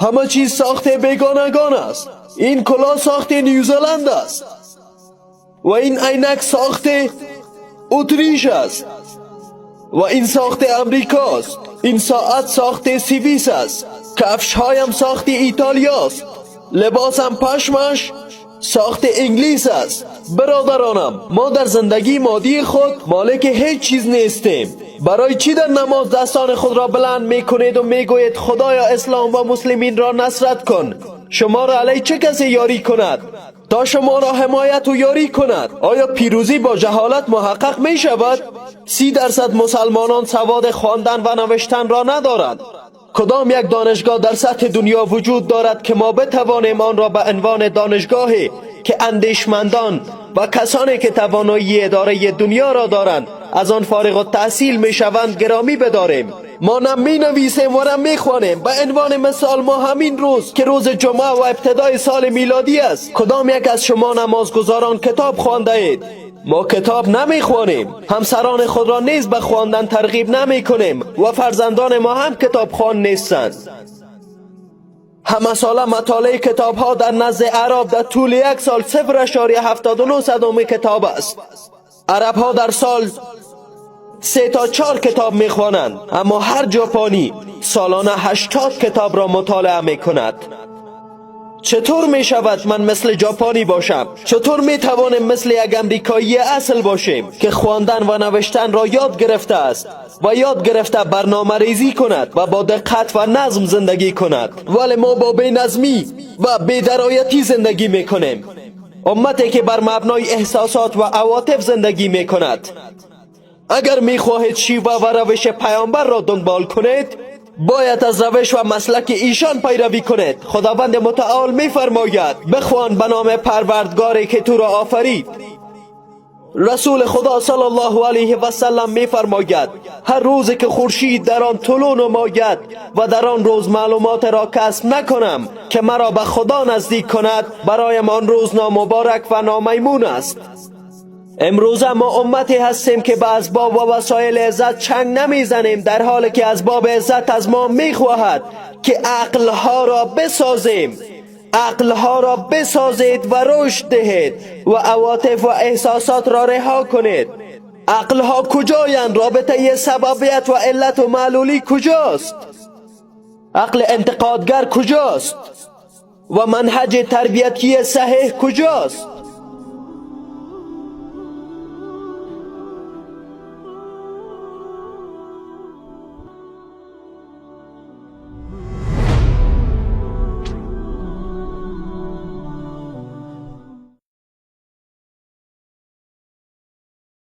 Ҳама чиз сохти бегонагон аст. Ин кулоҳ сохти Нью-Зеланд аст ва ин айнак сохти Утриш аст ва ин сохти Амрикост. Ин соат сохти Свис аст. Кафшҳоям сохти Итолиёст. Либосам пашмаш сохти Инглис аст. Бародаронам, мо дар зиндагии моддии худ молики ҳеҷ чиз нестем. Барои чӣ дар намоз дастони худро баланд мекунед ва мегӯед: «Худоё, ислом ва муслиминро насрат кун»? Шуморо алайҳи чӣ касе ёрӣ кунад, то шуморо ҳимоят ва ёрӣ кунад? Оё пирӯзӣ бо ҷаҳолат муҳаққақ мешавад? 30% мусалмонон саводи хондан ва навиштанро надоранд. Кадом як донишгоҳ дар сатҳи дунё вуҷуд дорад, ки мо битавонем онро ба унвони донишгоҳе, ки андешмандон ва касоне ки тавоноии идораи дунё ро доранд, аз он фориғ-уттаҳсил мешаванд, гиромӣ бидорем? Мо на менависем ва на мехонем. Ба унвони мисол, мо ҳамин рӯз, ки рӯзи ҷумъа ва ибтидои соли милодӣ аст, кадом як аз шумо намозгузорон китоб хондаед? Мо китоб намехонем. Ҳамсарони худро низ ба хондан тарғиб намекунем ва фарзандони мо ҳам китобхон нестанд. Ҳамасола мутолиаи китобҳо дар назди араб дар тӯли як сол 0.79 китоб аст. Арабҳо дар сол 3 то 4 китоб мехонанд, аммо ҳар ҷопонӣ солона 80 китобро мутолиа мекунад. Чатур мешавад ман мисли ҷопонӣ бошам? Чатур метавонем мисли як амрикоии асл бошем, ки хондан ва навиштанро ёд гирифтааст ва ёд гирифта барномарезӣ кунад ва бо диққат ва назм зиндагӣ кунад, вале мо бо беназмӣ ва бедароятӣ зиндагӣ мекунем? Уммате, ки бар мабнои эҳсосот ва авотиф зиндагӣ мекунад. Агар мехоҳед шева ва равиши паёмбарро дунбол кунед, бояд аз равиш ва маслаки эшон пайравӣ кунед. Худованди мутаол мефармояд: «Бихвон ба номи Парвардгоре, ки туро офарид». Расули Худо саллаллоҳу алайҳи васаллам мефармояд: «Ҳар рӯзе ки хуршид дар он тулӯъ намояд ва дар он рӯз маълумотеро касб накунам, ки маро ба Худо наздик кунад, бароям он рӯз номуборак ва номаймун аст». Имрӯза мо уммате ҳастем, ки ба асбоб ва васоили иззат чанг намезанем, дар ҳоле ки асбоби иззат аз мо мехоҳад, ки ақлҳоро бисозем. Ақлҳоро бисозед ва рушд диҳед ва авотиф ва эҳсосотро реҳо кунед. Ақлҳо куҷоянд? Робитаи сабабият ва иллату маълулӣ куҷост? Ақли интиқодгар куҷост ва манҳаҷи тарбиятии саҳеҳ куҷост?